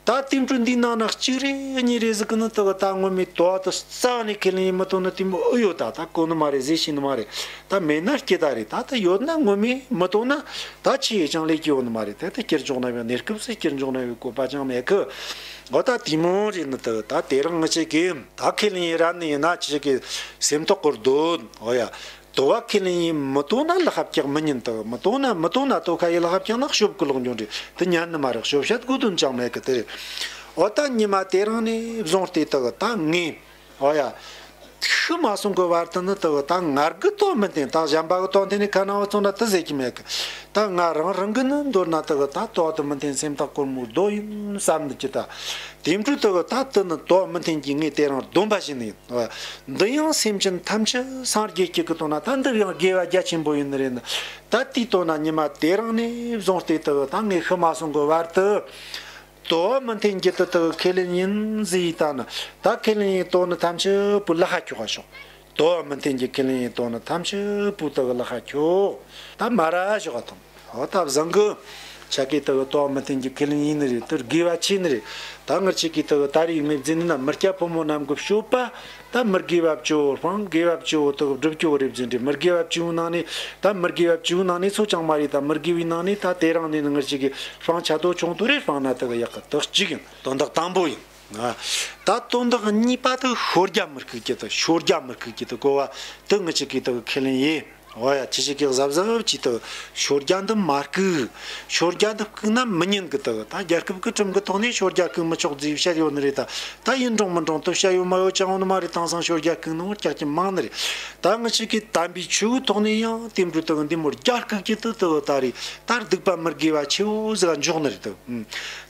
ད་དེ་འཕྲོ་འདིའི་ནང་ན་གཅིག་རེ་གཉིས་རེ་ཟིག་གིས་ནི་དེ་གི་ད་ངོ་མའི་དོ་བ་དེ་རྩ་བ་ནས་ཁས་ལེན་ཡེད་མི་ཐུབ་ནི་དེ་མོ་ཨེ་ཡོད། ད་ད་གོ་ནི་མ་རེད། ཟེར་ཤེས་ནི་མ་རེད། ད་མེད་ན་སྐྱིད་ད་རེད། ད་ད་ཡོད་ན་ངོ་མས་མི་ཐོབ་ན་ད་ཆི་ཡེད་ཅང་ལས་ཀྱི་ཡོད་ནི་མ་རེད། ད་ད་སྐྱུར་འཇོག་ན་ཡང་གནས་སྐབས་སུ་སྐྱུར་འཇོག་ན་ཡང་བཀོད་པ་ཅང་མེད་གི། ཨོ་ད་དེ་མོ་རེད་ནི། དེ་གི་ད་དེ་རིང་ང་ཅག་གིས་ད་ཁས་ལེན་ཡེད་རན་ནི་ཡིན་ན་ཁྱེད་ཅག་གི་སེམས་ཐོག་གི་སྡོད། ཨོ་ཡ། དོ་བ་ཁས་ལེན་ཡིན་མི་དོ་ན་ལག་ཁ་བཀྱག་མི་ཉན་དག་མི་དོ་ན་མི་དོ་ན་དོ་ཁ་ཡི་ལག་ཁ་བཀྱག་ན་ཤོབ་ཀི་ལོག་འགྱོ་འདྲི་དེ་ཉན་ནི་མ་རེད། ཤོབ་བཤད་དགོས་དོན་ཅང་མེད་གི་དེ་རེད། འོ་ད་ཉི་མ་དེ་རིང་ནས་བཟུང་སྟེ་དག་ད་ངས། འོ་ཡ། ཤི་མ་སོང་གི་བར་དུ་ནི་དག་ད་ང་གི་དོ་མི་འཐེན། ད་གཞན་པ་གི་དོ་འཐེན་ནས་ཁ་ནང་བ་ཚོ་ན་དེ་ཟེར་གྱི་མེད་གི། ད་ང་རང་རང་གི་ནི་མདོར་ན་དག་ད་དོ་དུ་མི་འཐེན་སེམས་ཐག་གོར་མོའི་རྡོ་ཡིན་བསམ་འདུག་གི། ད་དེ་འཕྲོ་དག་ད་དུ་ནི་དོ་མི་འཐེན་གྱི་ངས་དེ་རིང་སྡོམ་པ་བྱས་ནི་ཡིན། འོ་ཡ། འདི་ཡང་སེམས་ཅན་ཐམས་ཅད་སངས་རྒྱས་ཀྱི་གི་དོ་ན་ད་འདི་ཡང་དགེ་བ་རྒྱ་ཆེན་པོ་ཡིན་ནི་རེད་ནི། ད་དེའི་དོ་ན་ཉི་མ་དེ་རིང་ནས་བཟུང་སྟེ་དག་ད་ངས་ཤི་མ་སོང་གི་བར་དུ། དོ་མི་འཐེན་རྒྱུ་དེ་དག་ཁས་ལེན་ཡིན་ཟེར་ཡི་ད་ནི། ད་ཁས་ལེན་ཡིན་དོ་ནི་ཐམས་ཅད་པོ་ལག་ཁ་ཁྱོག་ག་ཤོག་དོ་མི་འཐེན་རྒྱུ་ཁས་ལེན་ཡིན་དོ་ནི་ཐམས་ཅད་པོ་དག་ལག་ཁ་ཁྱོག་ད་མ་ར་ཞོག་ག་དང་། འོ་ད་བཟང་གི། ཆ་གི་དག་དོ་མི་འཐེན་རྒྱུ་ཁས་ལེན་ཡིན་ནི་རེད། དེ་དགེ་བ་ཆེ་ནི་རེད། ད་ངར་ཆེ་གི་དག་ད་རེས་ངས་བརྫིས་ནི་ན་མི་སྐྱ་ཕོ་མོ་རྣམས་གི་སྤྱོད་པ། ད་མི་དགེ་བ་བཅུ་བོ་སྤང་། དགེ་བ་བཅུ་བོ་དག་སྒྲུབ་རྒྱུ་བོ་རེད་བརྫིས་འདྲི། མི་དགེ་བ་བཅུ་བོའི་ནང་ནས་ད་མི་དགེ་བ་བཅུ་བོའི་ནང་ནས་ཚོ་ཅང་མ་རེད། ད་མི་དགེ་བའི་ནང་ནས་ད་དེ་རིང་ནས་ནི་ངར་ཆེ་གི་སྤང་ཆ་དོ་ཆུང་དོ་རེད། སྤང་ན་དག་ཡག་གི་དག་གཅིག་ཡིན། དོན་དག་དང་པོ་ཡིན། ཨ། ད་དོན་དག་གཉིས་པ་དེ་ཤོ་རྒྱ་མི་རྐུ་རྒྱུ་དེ། ཤོ་རྒྱ་མི་རྐུ་རྒྱུ་དེ་གོ་བ་དེ་ངི་ཆི་གི་དེ་ཁས་ལེན་ཡེ། འོ་ཡ། ཁྱེད་ཆི་གི་གཟབ་གཟབ་གྱིས་དེ་ཤོ་རྒྱ་འདི་མ་རྐུ། ཤོ་རྒྱ་འདི་རྐུ་ན་མི་ཉན་གི། དེ་ད་རྒྱལ་ཁབ་ཀྱི་ཁྲིམས་ཀྱི་ཐོག་ནས་ཤོ་རྒྱ་རྐུ་མི་ཆོག་ཟེར་བཤད་ཡོད་ནི་རེད། ད་ད་ཡིན་རུང་མིན་རུང་དེ་བཤད་ཡོད་མ་ཡོད་ཅང་ཡོད་ནི་མ་རེད། དེང་སང་ཤོ་རྒྱ་རྐུ་ནི་བོ་ཀྱག་ཀྱི་མང་ནི་རེད། ད་ངི་ཆི་གི་དམ་པའི་ཆོས་ཀྱི་ཐོག་ནས་ཡང་དེ་འདྲ་དེ་འདི་མོ་རྒྱ་རྐུ་གི་དེ་དེ་ད་རེད། ད་སྡིག་པ་མི་དགེ་བ་ཆེ་བོ་ཟིག་འཇོག་ནི་རེད། དེ།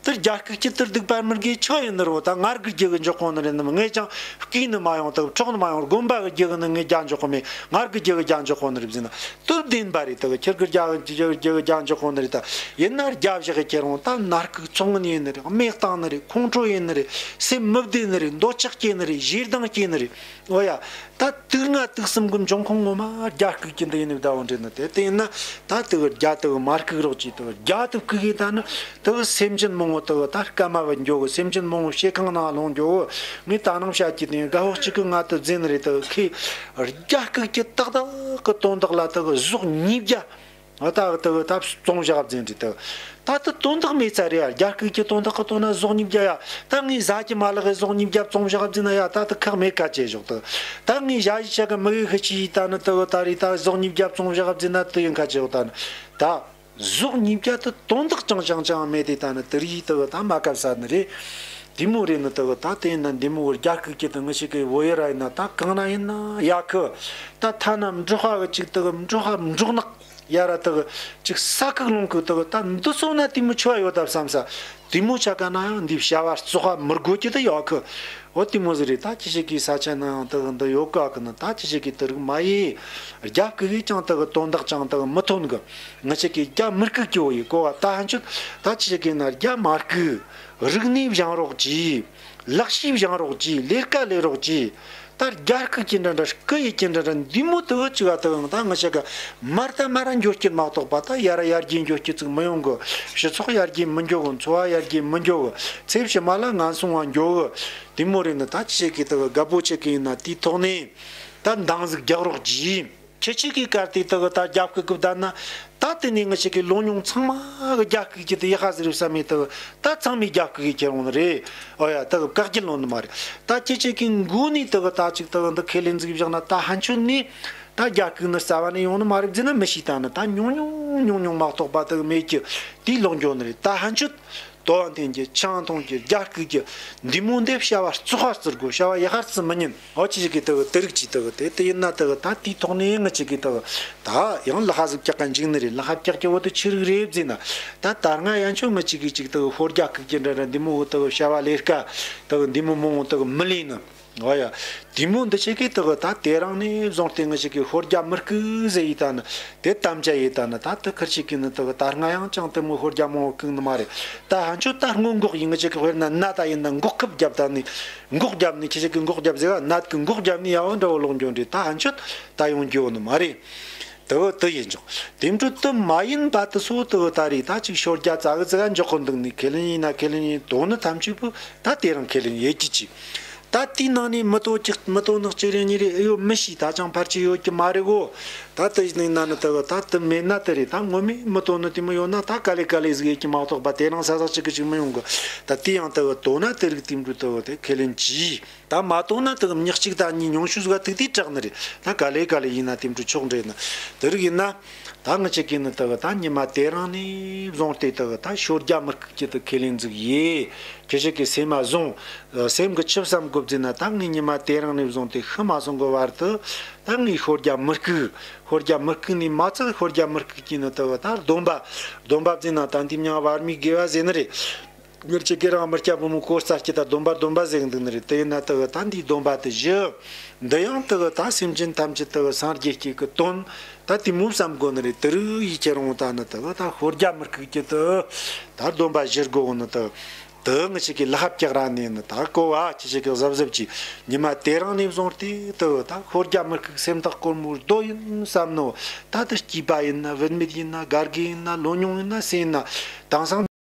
དེར་རྒྱ་སྐུག་གི་དེར་སྡིག་པ་མི་དགེ་ཆོ་ཡིན་ནི་རོ། ད་ང་རྒྱལ་གྱི་འཇོག་གོ་ནི་རེད་ནམ། ངས་ཀྱང་སྐུག་ནི་མ་ཡོང་། དག་འཕྲོག་ནི་མ་ཡོང་། དགོན་པ་གི་རྒྱལ་གི་ནི་ངས་རྒྱ་འཇོག་གོ་མེད། ང་རྒྱལ་གྱི་རྒྱ་འཇོག་གོ་ནི་རེད་ཟེར་ན། དེ་བདེན་པ་རེད། དག་ཁྱེད་ཀྱི་རྒྱ་གི་རྒྱ་འཇོག་གོ་ནི་རེད། ད་ཡིན་ན་རྒྱ་བཞག་གི་ཁྱེད་རང་ད་ནར་སྐུག་ཚོང་ངན་ཡིན་ནི་རེད། རྨས་བཏང་ནི་རེད། ཁོང་ཁྲོ་ཡིན་ནི་རེད། སེམས་མི་བདེ་ནི་རེད། འདོད་ཆགས་སྐྱེ་ནི་རེད། ཞེ་སྡང་སྐྱེ་ནི་རེད། འོ་ཡ། ད་དུག་ལྔ་དུག་གསུམ་གི་འབྱུང་ཁུངས་ངོ་མ་རྒྱ་སྐུག་གི་འདི་ཡིན་ནི་ཟླ་བོ་འདྲེ་ནི། དེ་དེ་ཡིན་ན་ད་དུ་རྒྱ་དུ་མར་སྐུག་རོགས་ཀྱིས་དུ་རྒྱ་དུ་སྐུག་གི་ད་ནི་དུ་སེམས་ཅན་མང་བོ་དུ་ད་སྐམ་མ་བ་འགྱོ་གི། སེམས་ཅན་མང་བོ་ཤེ་ཁང་ནང་ལྷུང་འགྱོ་གི། ངས་ད་ནང་བཤད་ཀྱི་དེ་རྒད་པོ་གཅིག་གི་ང་དུ་བརྫིས་ནི་རེད། དུ་ཁོས་རྒྱ་སྐུག་གི་ཏག་ཏག་གི་དོན་དག་ལ་དུ་གཟུགས་ཉིས་བརྒྱ། ཨ་ད་དེ་ད་བཙོང་བཞག་བརྫིས་འདྲི་དེ། ད་དེ་དོན་དག་མེད་ཚ་རེད་ཡ། རྒྱ་སྐུག་གི་དོན་དག་གི་དོན་ན་གཟུགས་ཉིས་བརྒྱ་ཡ། ད་ངས་ཟ་གི་མ་ལག་གི་གཟུགས་ཉིས་བརྒྱ་བཙོང་བཞག་བརྫིས་ན་ཡ། ད་དེ་ཁག་མེད་ཁ་ཆེ་ཞོག་དེ། ད་ངས་ཞ་ཡི་ཆ་གི་མི་གི་ཤི་ཆི་ཡི་ད་ནི་དེ་ད་རེད། ད་གཟུགས་ཉིས་བརྒྱ་བཙོང་བཞག་བརྫིས་ན་དེ་ཡིན་ཁ་ཆེ་ཞོག་ད་ནི་ད། གཟུགས་ཉིས་བརྒྱ་དེ་དོན་དག་ཅང་ཅང་ཅང་མེད་དེ། ད་ནི་དེ་རིགས་དེ་ད་མ་སྐབས་ས་ནི་རེད། དེ་མོ་རེད་ནི་དེ་ད་དེ་ཡིན་ན་འདི་མོ་རྒྱ་སྐུག་གི་དེ་ངི་ཞིག་གི་བོད་ཡུལ་ར་ཡིན་ན་ད་གང་ན་ཡིན་ན་ཡ་ཁི། ད་ཐ་ན་འབྲོག་པ་གི་ཅིག་དེ་འབྲོག་པ་འབྲོག་ནག་ཡ་ར་དེ་གི་ཅིག་ས་ཁུག་ལུང་ཁུག་དེ་གི་ད་འདི་ཚོ་ན་དེ་མོ་ཆོ་ཡོད་ད་བསམ་ས། དེ་མོ་ཆ་ག་ན་ཡང་འདི་བྱ་བ་བཙོག་པ་མི་དགོས་ཀྱི་དེ་ཡོད་གི། འོ་དེ་མོ་ཟིག་རེད། ད་ཁྱེད་ཅག་གི་ས་ཆ་ན་ཡང་དེ་གི་འདི་ཡོད་ག་གི་ན། ད་ཁྱེད་ཅག་གི་དེ་རིགས་མ་ཡེ། རྒྱ་སྐུག་གི་ཀྱང་དེ་གི་དོན་དག་ཅང་དེ་གི་མི་ཐོན་གི། ངི་ཅག་གི་རྒྱ་མི་སྐུག་གི་འོ་ཡེ་གོ་བ། ད་ཕན་ཆོད་ད་ཁྱེད་ཅག་གི་ན་རྒྱ་མ་སྐུག་རིག་གནས་སྦྱང་རོགས་གྱིས། ལག་ཤེས་སྦྱང་རོགས་གྱིས། ལས་ཀ་ལས་རོགས་གྱིས། ད་རྒྱ་སྐུག་གི་འདྲ་འདྲ་སྐུ་ཡི་གི་འདྲ་འདྲ་འདི་མོ་དུ་ཅི་ག་དུ་ཡང་ད་ང་ཅག་གི་མར་ད་མར་འགྱོ་རྒྱུ་མ་གཏོགས་པ་ད་ཡར་ཡར་རྒྱས་འགྱོ་རྒྱུ་ཅིག་མི་ཡོང་གི། སྤྱི་ཚོགས་ཡར་རྒྱས་མི་འགྱོ་གི། འཚོ་བ་ཡར་རྒྱས་མི་འགྱོ་གི། ཚེ་ཕྱི་མ་ལ་ངན་སོང་བ་འགྱོ་གི། དེ་མོ་རེད་ནི། ད་ཁྱེད་ཅག་གི་དུ་རྒད་པོ་ཅག་གི་ཡིན་ན་དེའི་ཐོག་ནས་ད་འདང་ཟིག་རྒྱག་རོགས་གྱིས། ཁྱེད་ཅག་གི་གར་དེ་དུ་ད་རྒྱ་སྐུག་གི་བསྡད་ན། ད་དེ་ནས་ང་ཅག་གི་ལོ་ཉུང་ཚང་མ་གི་རྒྱ་སྐུག་གི་དེ་ཡག་ཟིག་རེད་བསམ་མེད་དུ། ད་ཚང་མས་རྒྱ་སྐུག་གི་ཁྱེར་འོང་ནི་རེད། ཨོ་ཡ། དུ་བཀག་རྒྱུ་ལོན་ནི་མ་རེད། ད་ཁྱེད་ཅག་གི་མགོ་ནས་དུ་ད་ཅིག་དུ་འདི་ཁས་ལེན་ཟིག་བཞག་ན། ད་ཕན་ཆོད་ནས་ད་རྒྱ་སྐུག་ནི་རྩ་བ་ནས་ཡོང་ནི་མ་རེད་ཟེར་ན་མི་ཤེས། ད་ནི་ད་ཉུང་ཉུང་ཉུང་ཉུང་མ་གཏོགས་པ་དུ་མེད་ཀྱི། དེ་ལོག་འགྱོ་ནི་རེད། ད་ཕན་ཆོད། དོ་བ་འཐེན་རྒྱུ། ཆང་འཐུང་རྒྱུ། རྒྱ་སྐུག་རྒྱུ། འདི་མོ་འདི་བྱ་བ་བཙོག་པ་ཟེར་དགོས། བྱ་བ་ཡག་པ་ཟེར་མི་ཉན། འོ་ཁྱེད་ཅག་གི་དུ་དེ་རིགས་ཀྱིས་དུ་དེ་དེ་ཡིན་ན་དུ་ད་དེའི་ཐོག་ནས་ང་ཅག་གི་དུ་ད་ཡང་ལག་པ་ཟིག་བཀྱག་ག་འཇུག་ནི་རེད། ལག་པ་བཀྱག་རྒྱུ་བོ་དུ་ཆི་རིགས་རེད་ཟེར་ན། ད་ད་སྔ་ཡན་ཆོད་ང་ཅག་གི་ཅིག་དུ་ཤོ་རྒྱ་སྐུག་རྒྱུ་འདྲ་འདྲ་འདི་མོ་བོ་དུ་བྱ་བ་ལས་ཀ་དུ་འདི་མོ་མང་བོ་དུ་མི་ལས་ནི། འོ་ཡ། དེ་མོ་འདི་ཅག་གི་དུ་ད་དེ་རིང་ནས་བཟུང་སྟེ་ང་ཅག་གི་ཤོ་རྒྱ་མི་སྐུག་ཟེར་ཡི་ད་ནི། དེ་དམ་བཅའ་ཡི་ད་ནི། ད་དུ་ཁར་ཅིག་གི་ནི་དུ་ད་སྔ་ཡང་ཅང་དེ་མོ་ཤོ་རྒྱ་མང་བོ་སྐུག་ནི་མ་རེད། ད་ཕན་ཆོད་ད་སྔོན་འགོག་ཡིན། ང་ཅག་གི་དཔེར་ན་ནད་ད་ཡིན་ན་འགོག་ཁབ་བརྒྱབ་ད་ནི། འགོག་བརྒྱབ་ནི། ཁྱེད་ཅག་གི་འགོག་བརྒྱབ་ཟེར་བ། ནད་གི་འགོག་བརྒྱབ་ནི་ཡ་བོ་འདྲ་བོ་ལོག་འགྱོ་འདྲི། ད་ཕན་ཆོད་ད་ཡོང་རྒྱུ་ནི་མ་རེད། དུ་དུ་ཡིན་ཆོག་དེ་འཕྲོ་དུ་མ་ཡིན་པ་དུ་སོ་དུ་ད་རེད། ད་ཅིག་ཤོ་རྒྱ་ཙག་གི་ཙག་འཇོག་གི་འདུག་ནི། ཁས་ལེན་ཡིན་ན་ཁས་ལེན་ཡིན། དོ་ནི་ཐམས་ཅད་པོ་ད་དེ་རིང་ཁས་ལེན་ཡེ་ཀྱི་ཅི། ད་དེའི་ནང་ནས་མི་དོ་ཅིག་མི་དོ་ནག་ཅིག་རེ་གཉིས་རེ་ཨེ་ཡོད་མི་ཤེས། ད་ཅང་ཕལ་ཆེར་ཡོད་ཀྱི་མ་རེད་གོ། ད་དེ་ནས་ན་ནི་དེ་གི་ད་དེ་མེད་ན་དེ་རེད། ད་ངོ་མས་མི་དོ་ནི་དེ་མོ་ཡོད་ན་ད་ག་ལེ་ག་ལེ་ཟིག་ཡོད་ཀྱི་མ་གཏོགས་པ། དེ་རིང་ས་ས་ཅིག་གི་ཅིག་མི་ཡོང་གི། ད་དེ་ཡང་དེ་གི་དོ་ན་དེ་རིགས་དེ་འདྲ་དེ་གི་དེ་ཁས་ལེན་གྱིས། ད་མ་དོ་ན་དེ་གི་མྱི་གཅིག་ད་གཉིས་ཉུང་ཤོས་ཟིག་ག་ཐུག་དུས་དྲག་ནི་རེད། ད་ག་ལེ་ག་ལེ་ཡིན་ན་དེ་འདྲ་ཆོག་འདྲེ་ནི་དེ་རིགས་ཡིན་ན། ད་ངི་ཆ་གི་ནི་དེ་གི་ད་ཉི་མ་དེ་རིང་ནས་བཟུང་སྟེ་དེ་གི་ད་ཤོ་རྒྱག་མི་རྐུ་གི་དེ་ཁས་ལེན་ཟིག་ཡེ། ཁྱེད་ཆ་གི་སེམས་མ་བཟུང་། སེམས་གི་ཆི་བསམ་དགོ་བཟེ་ན། ད་ངི་ཉི་མ་དེ་རིང་ནས་བཟུང་སྟེ་ཤི་མ་སོང་གི་བར་དུ་ད་ངི་ཤོ་རྒྱག་མི་རྐུ། ཤོ་རྒྱག་མི་རྐུ་ནས་མ་ཚད་ཤོ་རྒྱག་མི་རྐུ་གི་ནི་དེ་གི་ད་སྡོམ་པ། སྡོམ་པ་བཟེ་ན་ད་འདི་མྱང་བར་མའི་དགེ་བ་ཟེར་ནི་རེད། ངི་ཆ་གི་རང་མི་སྐྱ་བུ་མོ་གོ་ས་སྐྱེ་ད་སྡོམ་པ་སྡོམ་པ་ཟེར་འདུག་ནི་རེད། དེ་ཡིན་ན་དེ་གི་ད་འདིའི་སྡོམ་པ་དེ་བཞི། འདི་ཡང་དེ་གི་ད་སེམས་ཅན་ཐམས་ཅད་དེ་གི་སངས་རྒྱས་སྐྱེ་གི་དོན་ད་དེ་མོ་བསམ་དགོ་ནི་རེད། དེ་རིགས་ཡི་ཁྱེར་འོང་ད་ནི་དེ་གི་ད་ཤོ་རྒྱག་མི་རྐུ་གི་དེ་ད་སྡོམ་པ་བཞི་དགོ་ནི་དེ། དེ་ངི་ཆ་གི་ལ་ཧབ་ཀྱག་ར་ནས་ནི་ད་གོ་བ་ཁྱེད་ཆ་གི་གཟབ་གཟབ་གྱིས། ཉི་མ་དེ་རིང་ནས་བཟུང་སྟེ་དེ་གི་ད་ཤོ་རྒྱག་མི་རྐུ་སེམས་ཐག་གོར་མོ་རྡོ་ཡིན་བསམ་ནོ། ད་དེ་སྐྱེས་པ་ཡིན་ན་བུད་མེད་ཡིན་ན་དགའ་དགེ་ཡིན་ན་ལོ་ཉུང་ཡིན་ན་སུ་ཡིན་ན་དེང་སང་